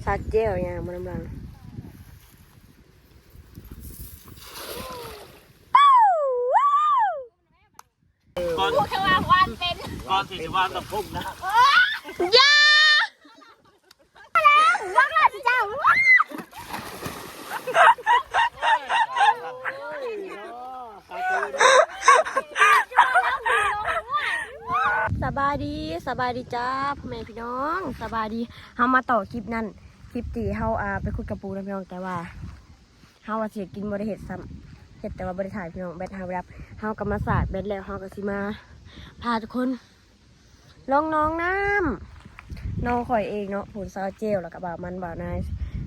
ປາແຈ່ວຍ່າງມານຳຫຼັງ. ກ່ອນ ຜູ້ແຄ່ວ່າຫວານເປັນ ກ່ອນທີ່ຈະຫວານຕ້ອງກົ້ມໜ້າ. ຢ່າ ສະບາຍດີ ສະບາຍດີຈ້າ ພໍ່ແມ່ພີ່ນ້ອງ ສະບາຍດີ. ເຮົາມາຕໍ່ຄລິບນັ້ນ ຄລິບທີ່ເຮົາ ອ່າ ໄປຂຸດກະປູນະພີ່ນ້ອງ ແຕ່ວ່າ ເຮົາວ່າຊິເຮັດກິນບໍ່ໄດ້ເຮັດຊ້ຳ ເຮັດແຕ່ວ່າບໍ່ໄດ້ຖ່າຍພີ່ນ້ອງ ແບັດເຮົາດັບ. ເຮົາກໍມາສາກແບັດແລ້ວ ເຮົາກໍຊິມາພາທຸກຄົນລົງໜອງນ້ຳ ໜອງຂ້ອຍເອງເນາະ ພຸ້ນສາວແຈ່ວ ແລ້ວກໍບ່າວມັນ ບ່າວນາຍ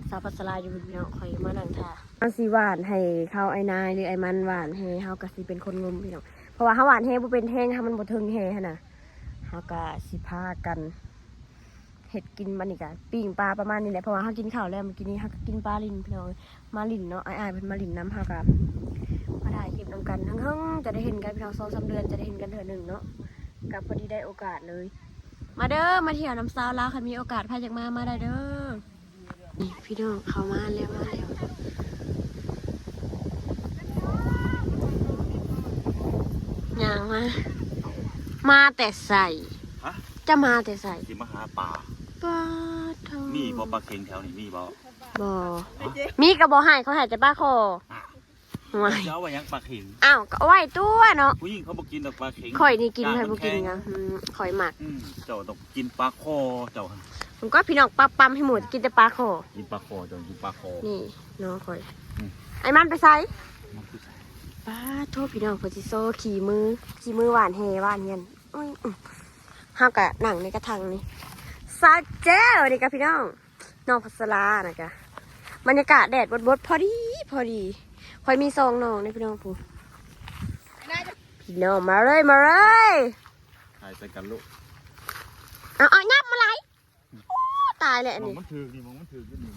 ສາວພັດສະລາຢູ່ພຸ້ນພີ່ນ້ອງ. ຂ້ອຍມານັ່ງຖ້າ ເຮົາຊິຫວ່ານໃຫ້ເຂົາ ອ້າຍນາຍ ຫຼື ອ້າຍມັນຫວ່ານແຮ່ ເຮົາກໍຊິເປັນຄົນງຸມພີ່ນ້ອງ ເພາະວ່າເຮົາຫວ່ານແຮ່ບໍ່ເປັນ ແຮ່ເຮົາມັນບໍ່ເຖິງແຮ່ຫັ້ນນະ. ເຮົາກໍຊິພາກັນ ເຮັດກິນ ບັດນີ້ກະປີ້ງປາປະມານນີ້ແຫຼະ ເພາະວ່າເຮົາກິນເຂົ້າແລ້ວ ມື້ກີ້ນີ້ເຮົາກໍກິນປາຫຼິ້ນພີ່ນ້ອງ ມາຫຼິ້ນເນາະ ອ້າຍໆເພິ່ນມາຫຼິ້ນນຳ ເຮົາກໍມາຖ່າຍຄລິບນຳກັນ ເຫິງໆຈະໄດ້ເຫັນກັນພີ່ນ້ອງ ສອງສາມເດືອນຈະໄດ້ເຫັນກັນເທື່ອໜຶ່ງເນາະ ກໍພໍດີໄດ້ໂອກາດເລີຍ. ມາເດີ ມາທ່ຽວນຳສາວລາວ ຄັນມີໂອກາດໃຜຢາກມາ ມາໄດ້ເດີ. ນີ້ພີ່ນ້ອງ ເຂົ້າມາແລ້ວ ມາແລ້ວ ຍ່າງມາ. ມາແຕ່ໃສ? ຮະ? ຈະມາແຕ່ໃສ? ຊິມາຫາປາ. ປາໂທ້ ມີບໍ່ປາເຂັງແຖວນີ້ ມີບໍ່? ບໍ່. ຮະ? ມີກໍບໍ່ໃຫ້ ເຂົາໃຫ້ແຕ່ປາຄໍ່. ອ່ະ ໂອ້ຍ ຈະເອົາໄວ້ຫຍັງປາເຂັງ? ອ້າວ ກໍເອົາໄວ້ຕົວະເນາະ ຜູ້ຍິງເຂົາບໍ່ກິນດອກປາເຂັງ. ຂ້ອຍນີ້ກິນ ໃຜບໍ່ກິນຫຍັງ? ອືມ ຂ້ອຍມັກ. ອືມ ເຈົ້າຕ້ອງກິນປາຄໍ່ເຈົ້າ. ມັນກໍພີ່ນ້ອງປັບປຳໃຫ້ໝົດ ກິນແຕ່ປາຄໍ່. ກິນປາຄໍ່ ເຈົ້າກິນປາຄໍ່. ນີ້ນ້ອງຂ້ອຍ. ອືມ ໄອ້ມັນໄປໃສ? ມັນໄປໃສ? ປາໂທ້ ພີ່ນ້ອງ ເພິ່ນຊິໂຊຂີ້ມື ຂີ້ມືຫວ່ານແຮ່ຫວ່ານຫຍັງ. ໂອ້ຍ ອືມ ເຮົາກະນັ່ງໃນກະຖາງນີ້ ສາວແຈ່ວນີ້ກະພີ່ນ້ອງ ໜອງພັດສະລານະກະ ບັນຍາກາດແດດບົດໆ ພໍດີ ພໍດີ. ຂ້ອຍມີສອງໜອງເດ້ພີ່ນ້ອງ ຜູ້ ພີ່ນ້ອງ ມາເລີຍ ມາເລີຍ. ຖ່າຍໃສ່ກັນລູກ. ເອົາ ເອົາ ຫຍັບມາຫຼາຍ. ໂອ້ ຕາຍແລ້ວອັນນີ້ ມັນຖືກນີ້ ມັນຖືກຢູ່ນີ້.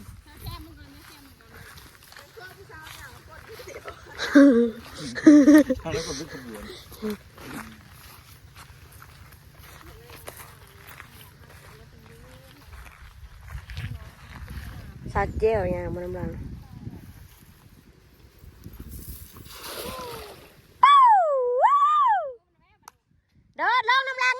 ທາງນັ້ນກໍມີຂະບວນ ສາແຈ່ວຍ່າງມານຳຫຼັງ. ໂດດລົງນຳຫຼັງ.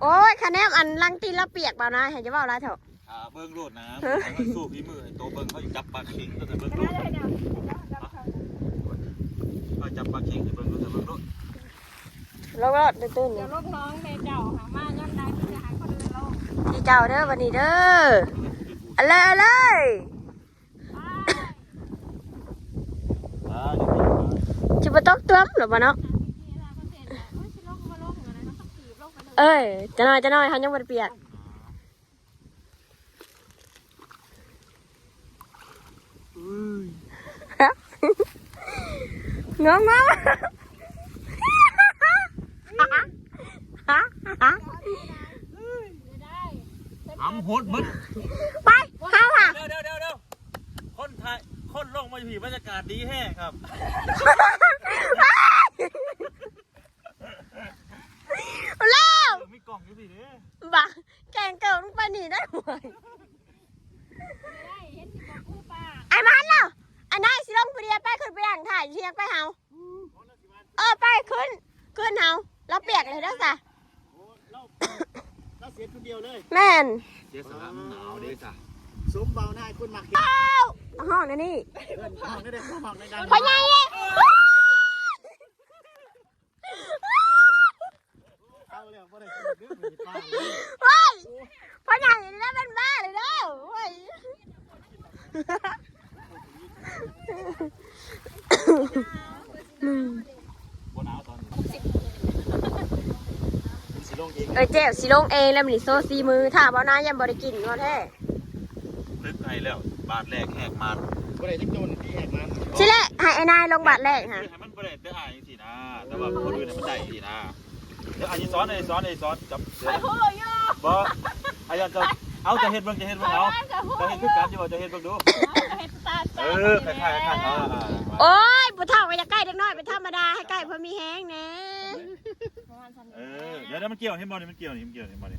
ໂອ້ຍ ຄະແນນອັນຫຼັງຕີນລາວປຽກ ບ່າວນາຍ ໃຫ້ຈະເວົ້າຫຼາຍເຖາະ. ອ່າ ເບິ່ງໂລດນະ ເບິ່ງ ໂຊຝີມືໃຫ້ໂຕເບິ່ງ ເຂົາຈັບປາເຂັງ ຕົວນັ້ນເບິ່ງໂລດ ເຂົາຈັບປາເຂັງໃຫ້ເບິ່ງ ເບິ່ງໂລດ. ລົງໂລດ ຕື່ນໆ ດຽວລົງນ້ອງແດ່ເຈົ້າ ຫາມາຍາມໃດມີແຕ່ໃຫ້ຄົນອື່ນລົງ. ທີ່ເຈົ້າເດີ ບັດນີ້ເດີ ເອົາເລີຍ ເອົາເລີຍ. ຊິບໍ່ຕົກຕົວມຫຼືບໍ່ເນາະ? ເອີຍ ຈະໜ້ອຍ ຈະໜ້ອຍ ເຮົາຍັງບໍ່ໄດ້ປຽກ. ງອງມາ ຫຳໂຫດໝົດ ໄປ ເຮົາຫາ ດຽວໆໆໆ ຄົນຖ່າຍ ຄົນລົງມາຢູ່ພີ້ ບັນຍາກາດດີແຮງຄັບ ແລ້ວ ມີກ້ອງຢູ່ພີ້ເດ້ ບາ ແກງເກີບລົງໄປນີ້ໄດ້ຫວຍ ໄອ້ມັນລະ ອັນນາຍຊິລົງຜູ້ດຽວ ໄປ ຂຶ້ນໄປນັ່ງຖ້າຢູ່ທຽງໄປເຮົາ. ເອີ ໄປ ຂຶ້ນ ຂຶ້ນເຮົາ ລາວປຽກເລີຍເດີຊະ. ໂອ້ ລາວ ລາວເສຍຜູ້ດຽວເລີຍ. ແມ່ນ ເສຍສະຫຼະ ມັນໜາວເດ້ຊະ. ສົມບ່າວນາຍຄົນມັກເຮັດ ຮ້ອງແນວນີ້ ເອີ້ນຮ້ອງໄດ້ເດ້ ຮ້ອງໄດ້ດັງ ພໍ່ໃຫຍ່. ເອົາແລ້ວ ບໍ່ໄດ້ກິນເດີ ມື້ນີ້ປາເລີຍ ໂອ້ຍ ພໍ່ໃຫຍ່ນີ້ແຫຼະເປັນບ້າເລີຍເດີ ໂອ້ຍ ບໍ່ໜາວຕອນນີ້ ຊິລົງເອງ ເອີຍ ແຈ່ວຊິລົງເອງແລ້ວ ມື້ນີ້ໂຊສີມື ຖ້າບໍ່ນາຍັງບໍ່ໄດ້ກິນ ເວົ້າແທ້. ຕຶກໃຫ້ແລ້ວ ບາດແລກແຫກມານ ບໍ່ໄດ້ຈັກໂຕນ ຕີແຫກມານ. ຊິແລະ ໃຫ້ອ້າຍນາຍລົງບາດແລກຫາ ໃຫ້ມັນບໍ່ໄດ້ແຕ່ອ້າຍຈັ່ງຊີ້ນະ ແຕ່ວ່າຄົນອື່ນມັນໄດ້ຊີ້ນະ. ດຽວອາຈານສອນ ອາຈານສອນ ອາຈານສອນ ຈັບ ຂ້ອຍຮູ້ຢູ່ ບໍ່ ອາຈານ ເຈົ້າ ເອົາ ເຈົ້າເຮັດເບິ່ງ ເຈົ້າເຮັດເບິ່ງ ເອົາ ເຈົ້າເຮັດຄືກັນຢູ່ບໍ່ ເຈົ້າເຮັດເບິ່ງດູ. ເອີ ຄ້າຍໆ ຄ້າຍໆ ເອີ ເອີ ໂອ້ຍ ຜູ້ເຖົ້າກໍຢາກໃກ້ເດັກນ້ອຍເປັນທຳມະດາ ໃຫ້ໃກ້ພໍມີແຮງແດ່. ເອີ ດຽວໆ ມັນກ່ຽວ ເຫັນບໍ່ນີ້ ມັນກ່ຽວນີ້ ມັນກ່ຽວ ເຫັນບໍ່ນີ້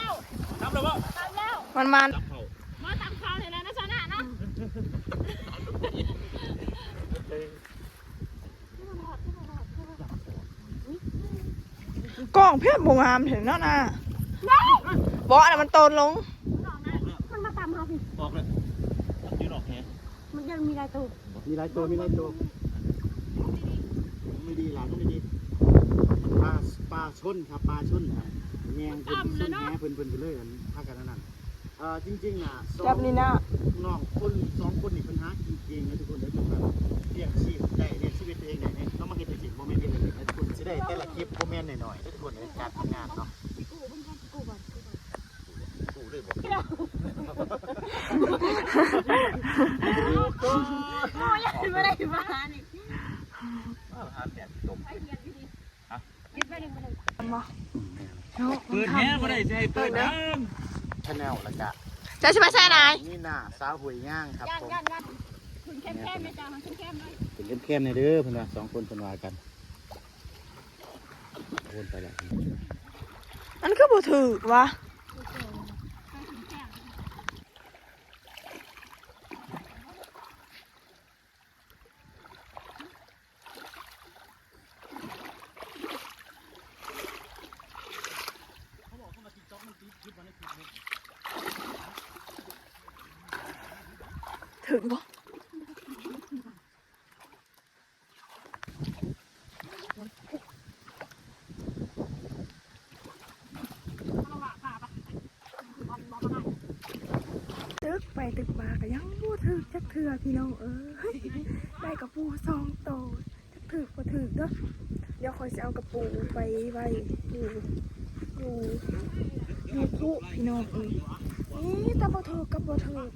ຕຳແລ້ວບໍ່? ຕຳແລ້ວ ມັນໆ ຕຳເຂົ້າ ມາຕຳເຂົ້ານີ້ແຫຼະນະຊະນະເນາະ. ກ້ອງເພັດບໍ່ງາມແທ້ເນາະນາ. ບໍ່ ອັນນັ້ນມັນໂຕນລົງ ມັນມາຕຳເຮົາພີ້. ອອກເລີຍ ຢືນອອກແຮ. ມັນຍັງມີຫຼາຍໂຕ ມີຫຼາຍໂຕ ມີຫຼາຍໂຕ. ດີໆ ຫຼາຍ ດີໆ. ປາ ປາຊົນຄັບ ປາຊົນ ແຍງເພິ່ນ ຊົນແຫເພິ່ນ ເພິ່ນກໍເລີຍ ອັນ ພາກັນອັນນັ້ນ. ເອີ ຈິງໆ ນະ ສອງ ຈັບນີ້ນະ ນ້ອງຄົນ ສອງຄົນນີ້ເພິ່ນຫາກິນເກັ່ງນະທຸກຄົນເອີຍ. ເພິ່ນວ່າລ້ຽງຊີບໄດ້ ລ້ຽງຊີວິດຕົວເອງໄດ້ເນາະ. ເຮົາມາເຮັດຈັ່ງຊີ້ ບໍ່ແມ່ນເຮັດເຫຼັ້ນໆ ນະທຸກຄົນ. ຊິໄດ້ແຕ່ລະຄລິບບໍ່ແມ່ນນ້ອຍໆ ເດີທຸກຄົນເອີຍ ການທຳງານເນາະ. ກູ້ເລີຍບໍ່? ໂອ້ຍ ບໍ່ໄດ້ວ່ານີ້ ຫາແບບຕົມ. ເປີດແຮງບໍ່ໄດ້ ຊິໃຫ້ເປີດຫຍັງ? ແຊນແນວ ແລ້ວກະ ເຈົ້າຊິໄປໃສນາຍ? ນີ້ໜ້າສາວຫ້ວຍຍາງຄັບ ຢ້ານ ຢ້ານ ຢ້ານ ຂຶ້ນແຄມໆ ແດ່ຈ້າ ຂຶ້ນແຄມໆ ເດີ. ເພິ່ນວ່າສອງຄົນ ເພິ່ນວ່າກັນ ໂອນໄປແລ້ວ. ມັນຄືບໍ່ຖືກວະ? ຖືກບໍ່? ຕຶກໄປຕຶກມາກໍຍັງບໍ່ຖືກຈັກເທື່ອພີ່ນ້ອງເອີຍ. ໄດ້ກະປູສອງໂຕ ຈັກຖືກບໍ່ຖືກເດີ້. ດຽວຂ້ອຍຊິເອົາກະປູໄປໄວ້ຢູ່ ຢູ່ ຢູ່ພຸພີ່ນ້ອງເອີຍ. ມີແຕ່ບໍ່ຖືກກັບບໍ່ຖືກ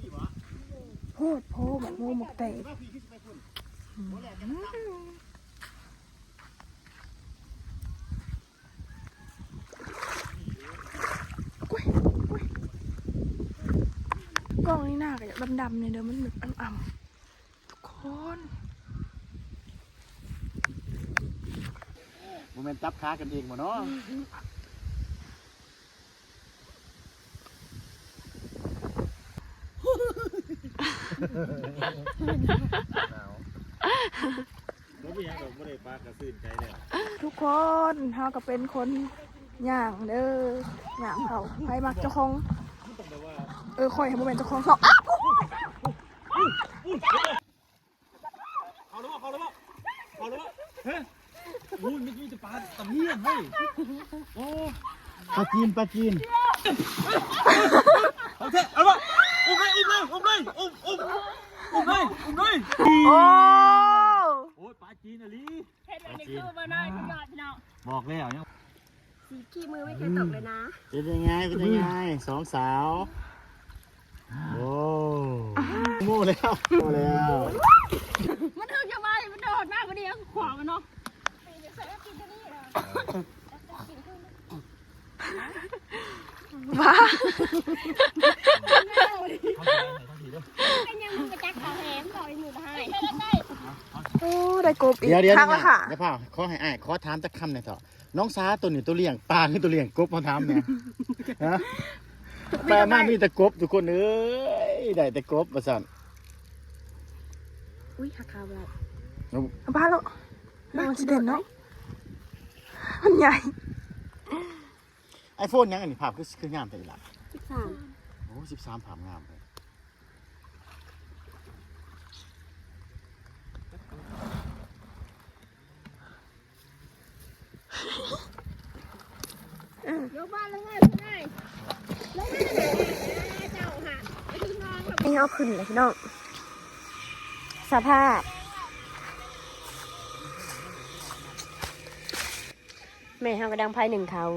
ໂພດໂພ ໝາກໂມໝາກແຕກ. ໂອ້ຍ ໂອ້ຍ ກ້ອງນີ້ໜ້າກໍຢາກດຳໆ ແດ່ເດີ ມັນແບບອຳໆ ທຸກຄົນ. ບໍ່ແມ່ນຈັບຂາກັນເອງບໍ່ເນາະ? ບໍ່ມີຫຍັງດອກ ບໍ່ໄດ້ປາກະຊື່ນໃຈແລ້ວ. ທຸກຄົນ ເຮົາກໍເປັນຄົນຍ່າງເດີ ຍ່າງເຂົ້າ. ໃຜມັກເຈົ້າຂອງ? ເອີ ຂ້ອຍບໍ່ແມ່ນເຈົ້າຂອງເຂົ້າ. ເຂົ້າແລ້ວບໍ່? ເຂົ້າແລ້ວບໍ່? ເຂົ້າແລ້ວບໍ່? ເຮີ້ຍ ໂອ້ຍ ມີ ມີແຕ່ປາຕະພຽນເວີຍ. ໂອ້ ປາຈີນ ປາຈີນ. ເອົາແທ້ ເອົາລະ ອຸ້ມເລີຍ ອຸ້ມເລີຍ ອຸ້ມເລີຍ ອຸ້ມ ອຸ້ມ ອຸ້ມເລີຍ ອຸ້ມເລີຍ. ໂອ້ ໂອ້ຍ ປາຈີນອີ່ຫຼີ. ເຮັດແບບນີ້ຄືບໍ່ໄດ້ ສຸດຍອດ ພີ່ນ້ອງ ບອກແລ້ວ. ສີຂີ້ມືໄມ່ເຄີຍຕົກເລີຍນະ. ເປັນຍັງໄງ ເປັນຍັງໄງ ສອງສາວ? ໂອ້ ໂມ້ແລ້ວ ໂມ້ແລ້ວ. ມັນຖືກຈະວ່າມັນໂດດມາພໍດີ ເອົາຂວາມັນເນາະ. ບ້າ ເປັນຫຍັງ ມຶງກະຈັກເຂົາແຮງ ເຂົາໃຫ້ມືໃຫ້. ໂອ້ ໄດ້ກົບອີກ. ດຽວໆ ຄັກລະຄ່ະ ດຽວພາ ຂໍໃຫ້ອ້າຍ ຂໍຖາມຈັກຄຳແດ່ເຖາະ. ນ້ອງສາ ໂຕນີ້ໂຕລ້ຽງປາ ຫຼືໂຕລ້ຽງກົບ ມາຖາມແດ່? ຮະ ໄປມາມີແຕ່ກົບ ທຸກຄົນເອີຍ ໄດ້ແຕ່ກົບວ່າຊັ້ນ. ອຸ້ຍ ຫາຄາບໍ່ໄດ້. ເອົາປາໂລດ ມັນຊິເດັ່ນເນາະ ມັນໃຫຍ່. ໄອໂຟນຫຍັງອັນນີ້? ພາບຄື ຄືງາມແທ້ອີ່ຫຼ້າ. ສິບສາມ. ໂອ້ ສິບສາມ ພາບງາມເລີຍ. ເອີ ລົງມາ ລົງມາ ເຈົ້າຫາ ໄປຂຶ້ນນ້ອງ. ນີ້ເຮົາຂຶ້ນແລ້ວພີ່ນ້ອງ ສະພາບ ແມ່ເຮົາກຳລັງໄຟໜຶ້ງເຂົ້າ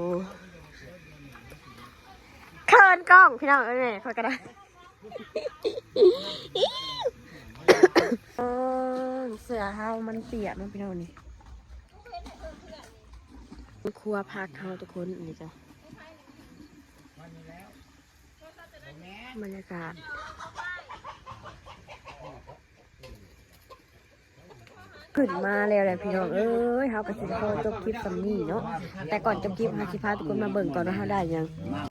ເຂີນກ້ອງພີ່ນ້ອງເອີຍ. ແມ່ຂ້ອຍກະໄດ້ ເອີ ເສື້ອເຮົາມັນປຽກເນາະພີ່ນ້ອງນີ້. ຄົວພັກເຮົາທຸກຄົນ ອັນນີ້ກະບັນຍາກາດ. ຂຶ້ນມາແລ້ວແຫຼະພີ່ນ້ອງເອີຍ ເຮົາກະຊິຂໍຈົບຄລິບສ່ຳນີ້ເນາະ. ແຕ່ກ່ອນຈົບຄລິບ ເຮົາຊິພາທຸກຄົນມາເບິ່ງກ່ອນວ່າເຮົາໄດ້ຫຍັງ.